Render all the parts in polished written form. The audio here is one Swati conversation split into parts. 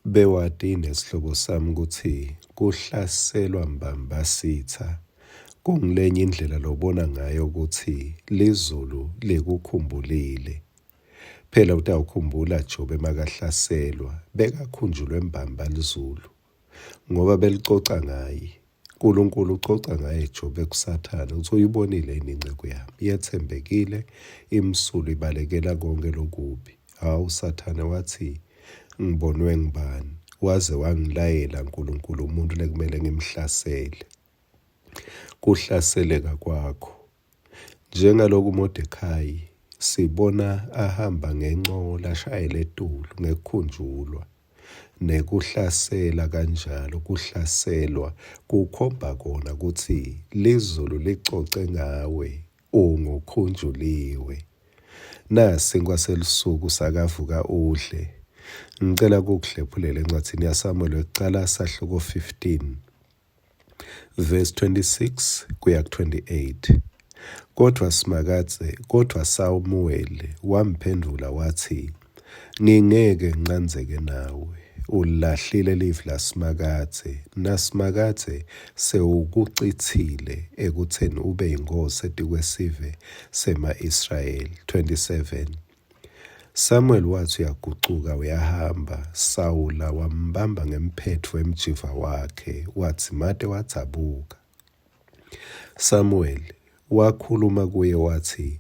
Bewati nesihlobo sami kutsi kuhlaselwa mbamba sitsa kungulenye indlela lobona ngayo kutsi lizulu likukhumbulile. Phela utawukhumbula Jobe makahlaselwa, bekakhunjulwe mbamba lizulu ngoba belicoca ngaye. Nkulunkulu ucoca ngaye Jobe kuSathane kutsi uyibonile yini inceku yami, yetsembekile, imsulwa ibalekela konkhe lokubi. Hawu Sathane watsi, ngibonwe ngubani? Waze wangilayela Nkulunkulu umuntu lekumele ngimhlasele. Kuhlaseleka kwakho. Njengaloku Modekhayi sibona ahamba ngencola ashayele etulu ngekukhunjulwa nekuhlasela kanjalo kuhlaselwa kukhomba kona kutsi lizulu licoce ngawe ungukhunjuliwe. Nasinkwa selusuku sakavuka udle. Ngicela kukuhlephulela encwadzini yaSamuel wekucala sahluko 15 verse 26 kuya ku-28. Kodvwa Simakadze, kodvwa Samuweli wamphendvula watsi, Ngingeke ngincandzeke nawe. Ulilahlile livi laSimakadze, naSimakadze sewukucitsile ekutseni ube yinkhosi etikwesive sema-Israyeli. 27 Samuel watsi uyagucuka uyahamba, Sawula wambamba ngemphetfo wemjiva wakhe, wadzimate wadzabuka. Samuel wakhuluma kuye watsi,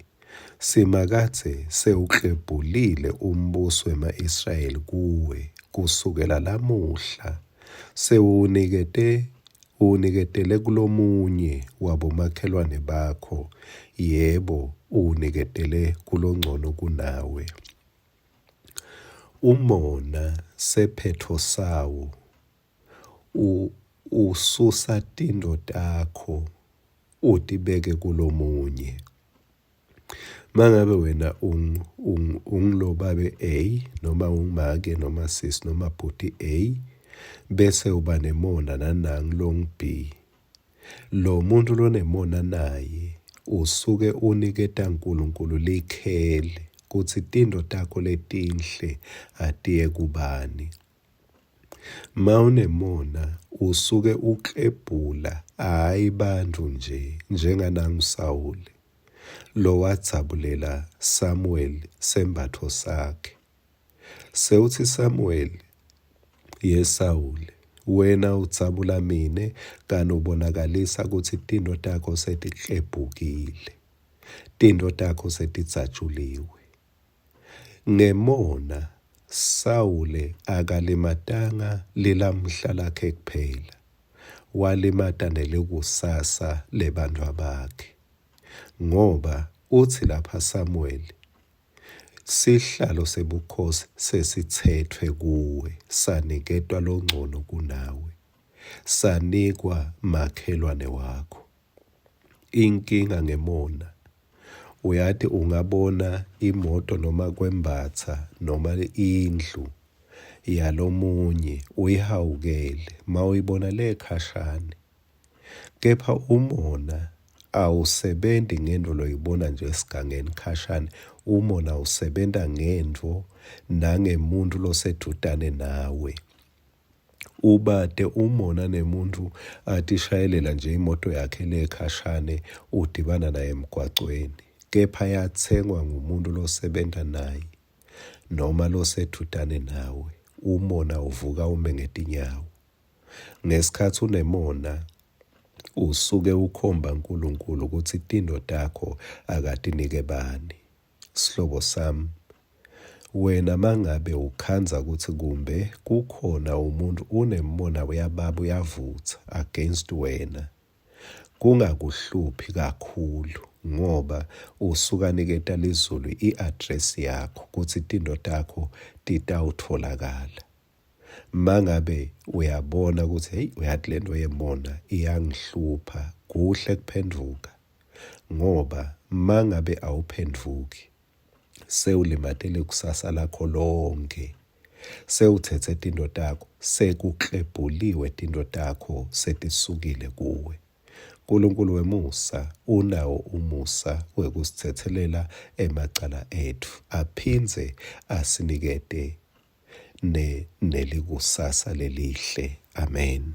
Simakadze sewuklebhulile umbuso wema-Israyeli kuwe kusukela lamuhla, sewuwunikete uwuniketele kulomunye wabomakhelwane bakho, yebo, uwuniketele kulongcono kunawe. Umona sephetfo sawo ususa tintfo takho utibeke kulomunye. Mangabe wena ungulobabe A noma ungumake noma sisi noma bhuti A bese uba nemona nanangu longu B. Lo muntu lonemona naye usuke uniketa Nkulunkulu likheli kutsi tintfo takho letinhle atiye kubani. Mawunemona usuke uklebhula hhayi bantfu nje njenganangu Sawule lowadzabulela Samuweli sembatfo sakhe. Sewutsi Samuweli, Ye Sawule, wena udzabula mine kani ubonakalisa kutsi tintfo takho setiklebhukile, tintfo takho setidzatjuliwe. Ngemona, Sawule akalimatanga lilamhla lakhe kuphela, walimata nelikusasa lebantfwabakhe. Ngoba utsi lapha Samuweli, Sihlalo sebukhosi sesitsetfwe kuwe saniketwa loncono kunawe, sanikwa makhelwane wakho. Inkinga ngemona uyati ungabona imoto noma kwembatsa noma indlu yalomunye uyihawukele mawuyibona le khashane kepha umona awusebenti ngentfo loyibona nje esigangeni khashane umona usebenta ngentfo nangemuntfu losedvutane nawe. Ubate umona nemuntfu atishayelela nje imoto yakhe le khashane udibana naye emgwacweni kepha yatsengwa ngumuntu losebenta naye noma losedvutane nawe umona uvuka ume ngetinyawo. Ngesikhatsi unemona usuke ukhomba Nkulunkulu kutsi tintfo takho akatinike bani. Sihlobo sami, wena mangabe ukhandza kutsi kumbe kukhona umuntu unemona uyababa uyavutsa against wena, kungakuhluphi kakhulu ngoba usuka niketa lizulu i-address yakho kutsi tintfo takho titawutfolakala. Mangabe uyabona kutsi hey uyati lento yemona iyangihlupha, kuhle kuphendvuka ngoba mangabe awuphendvuki sewulimate likusasa lakho lonkhe sewutsetse tintfo takho sekuklebhuliwe tintfo takho setisukile kuwe. Nkulunkulu wemusa unawo umusa wekusitsetselela emacala etfu aphindze asinikete. ne nelikusasa lelihle. Amen.